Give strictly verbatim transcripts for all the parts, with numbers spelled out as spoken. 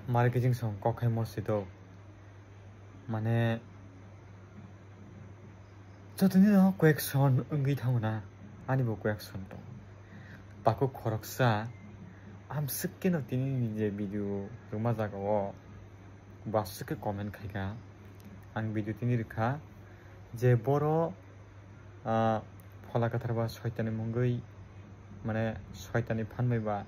Mari kijing song kok hai mo si do. Mane, jotoni no question wngwi thango na, ani bo question tong. Takhuk khoroksa, amswk khe no tini ni je video rwma jaga o, bo aswk khe comment khai kha. Ang video tini rwkha, je boro, ah, Phola Kwthar ba Soitanni mungwi, mane Soitanni phan bai ba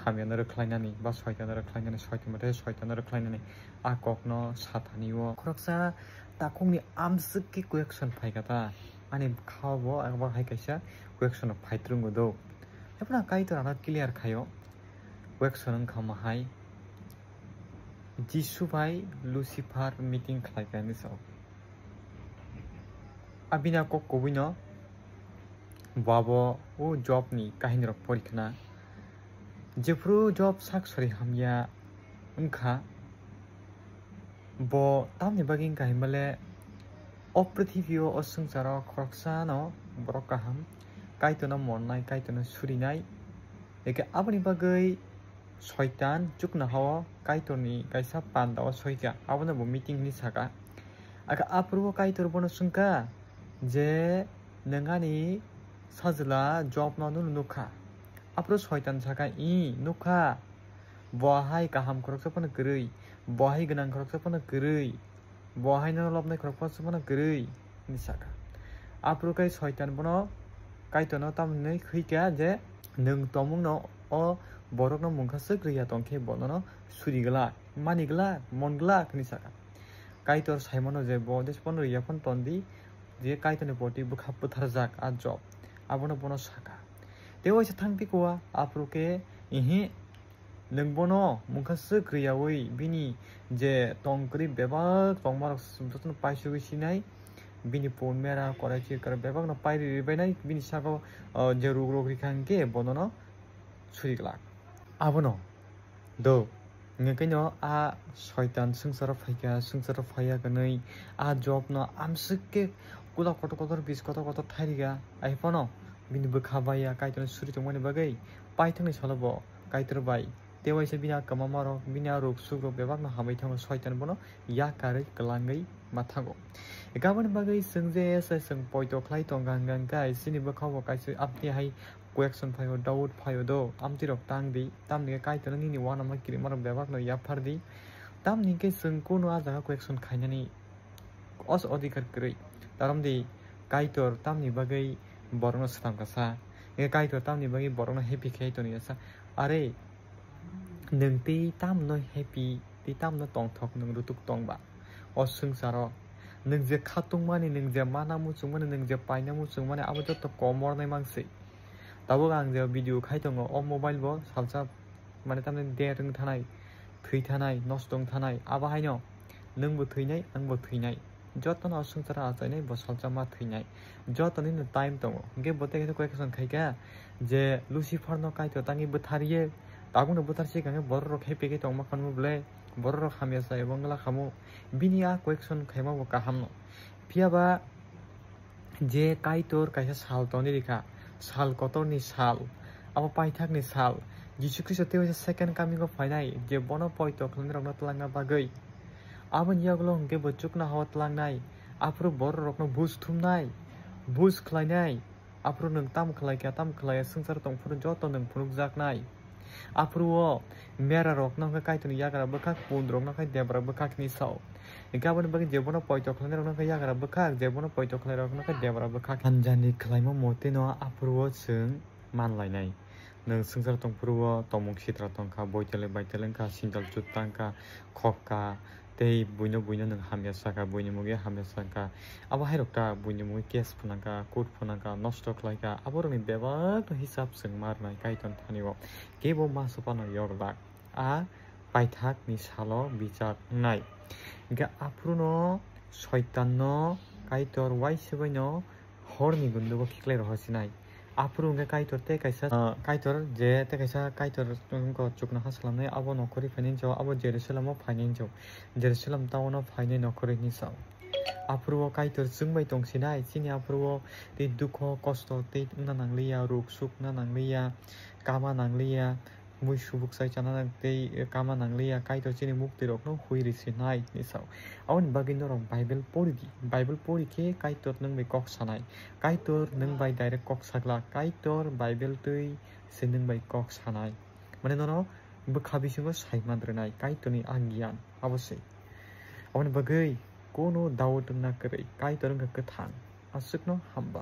hamyano rwkhlainani, ba Soitanno rwkhlainani, Soitan mate Soitanno rwkhlainani, a kokno sathani o. Khoroksa takhukni amswk khe question phai kha ta, ani kha bo, abo hai kaisa question phai twrwngo do. Haiphano Kaitor ano clear khaio, question wngkha ma hai, Jisu bai Lucifer meeting khlai kha hinwi sao. Abini a kok kubui no bo abo o Job ni kahini rok pori khna. Jephru Job sak sori hamya wngkha, bo tamni bagwi wngkha hinmale o prithibi o, o swngcharo khoroksa no borok kaham, Kaitorno monnai, Kaitorno surinai. Eke aboni bagwi Soitan chuknoha o Kaitorni kaisa panda o soika, abono bo meeting hinwi saka. Aka aphuru o Kaitor bono swngkha je, "Nwng ani sajla Jobno nunu nukha?" Aphuru Soitan saka, "Ih, nukha. Bo hai kaham khoroksa phano kwrwi, bo hai gwnang khoroksa phano kwrwi." Bo haino lobnai khoroksa phano kwrwi, hinwi sakha. Aphuru khe Soitan bono Kaitorno tamni khwikha je, "Nwng tongmungno o borokno mungkha swk rwya tongkhe bonono suri glak, mani glak, mon glak," hinwi sakha. Kaitor saimano je bo jephano rwya phano tondi, je Kaitorni poti bwkha bwtharjak a Job, abono bono sakha. Tei waisa thang phikwa, aphuru khe, "Ihi, nwng bono mungkha swk rwyaui bini je tong kwrwi bebak tongmarok jotono paisugwi sinai, bini pun mera korai chirkar bebakno pairi rwbainai, bini saka, o, je ruk rok rikha hwnkhe bonono suri glak." Abono do, hwnkhe no a Soitan swngcharo phaikha, swngcharo phaiya hwnwi a Jobno amswk khe kula kotor kotor, bis kotor kotor thairikha, ai phano bini bwkha baiya Kaitorno suri tongmani bagwi paithakni salo bo Kaitor bai tei waisa bini a kwmamarok, bini a ruk sukrok bebakno hamwi thango, Soitan bono yakarwi kwlangwi ma thango. Eka aboni bagwi chwng je se chwng poito khlai tongkha hwnkha hwnkhe chini bwkhao bo kaisa amtwi hai question phaio, doubt phaio do, amtwi rok tang di, tamni khe Kaitorno nini uanama kirimarok bebakno yaphar di, tamni khe chwng kunu a jaga question khainani os odhikar kwrwi. Tarom di, Kaitor tamni bagwi borokno swtam kha sa, hwnkhe Kaitor tamni bagwi borokno happy khe toni sa, are nwng tei tamno happy tei tamno tongthok nwng rutuk tongba o swngcharo? Nwng je khatungmani, nwng je mana muchungmani, nwng je paina muchungmani, abo joto komornai manswi. Tabuk ang je video khai tongo, o mobile bo salsa, mane tamni der wng thanai, thwi thanai, nosto wng thanai, abo haino nwngbo thwinai, angbo thwinai. Jotono o swngcharo achainai bo salsa ma thwinai. Jotoni no time tongo. Hwnkhe bo tei kaisa question khaikha je Lucifer no Kaitor tangwi bwtharye, tabukno bwtharsi hwnkhe borok rok happy khe tongma khanmu bwle, borok rok hamya sa ebo wngla khamu. Bini a question khaima bo kaham no. Phiya ba je Kaitor kaisa sal tongwi rikha, sal kotorni sal, abo paithakni sal, Jisu Khristo tei waisa second coming o phainai, je bono poito khlainai rokno twlangna bagwi. Aboni yagulo hwnkhe bo chuknoha o twlangnai, aphuru borok rokno buj thumnai, buj khlainai, aphuru nwng tamo khlai kha, tamo khlai ya, swngcharo tong phuru joto nwng phunukjaknai. Aphuru o mera rokno hwnkhe Kaitorni yagra bwkhak, pun rokno khe debra bwkhak hinwi sao. Hwnkhe aboni bagwi je bono poito khlainai rokno khe yagra bwkhak, je bono poito khlai rokno khe debra bwkhak. Hanjani khlaima moteno aphuru o chwng man lainai. Nwng swngchar tong phuru o tongmung sitra tong kha, boitele baitele wng kha, sintal chut tang kha, khok kha, tei buino buino nwng hamya sa kha, buini mungwi hamya sa kha. Abo hai rok ta buini mungwi case phunang kha, court phunang kha, nosto khlai kha, abo rokni bebak no hisab chwng ma rwnai Kaitor thani o. Kebo ma swpano yok lak. A paithak ni salo bichar wngnai. Hwnkhe aphuru no Soitan no Kaitor uaisa bai no horni gundugo khiklai rohor sinai. Aphuru hwnkhe Kaitor tei kaisa, ah, Kaitor je tei kaisa Kaitor wngkha chuknoha swlamnai, abo nokhorwi phainai hinwi sao, abo Jerusalem o phainai hinwi sao. Jerusalem town o phainai nokhorwi hinwi sao. Aphuru o Kaitor chwng bai tong sinai, chini aphuru o tei dukho kosto tei wngna nangliya, ruk suk wngna nangliya, kama nangliya. Mui subuk sai chana nang tei kama nangliya, Kaitor chini mukti rokno hui risi nai hinwi sao. Aboni bagwi norok Bible pori di. Bible pori khe Kaitor nwng bai kok sanai. Kaitor nwng bai direct kok sagla. Kaitor Bible twi se nwng bai kok sanai. Mane nono bwkha bisingo sai man rwnai Kaitorni a giyan abo se. Aboni bagwi kono doubt wngna kwrwi Kaitor wngkha kwthang. Aswkno hamba.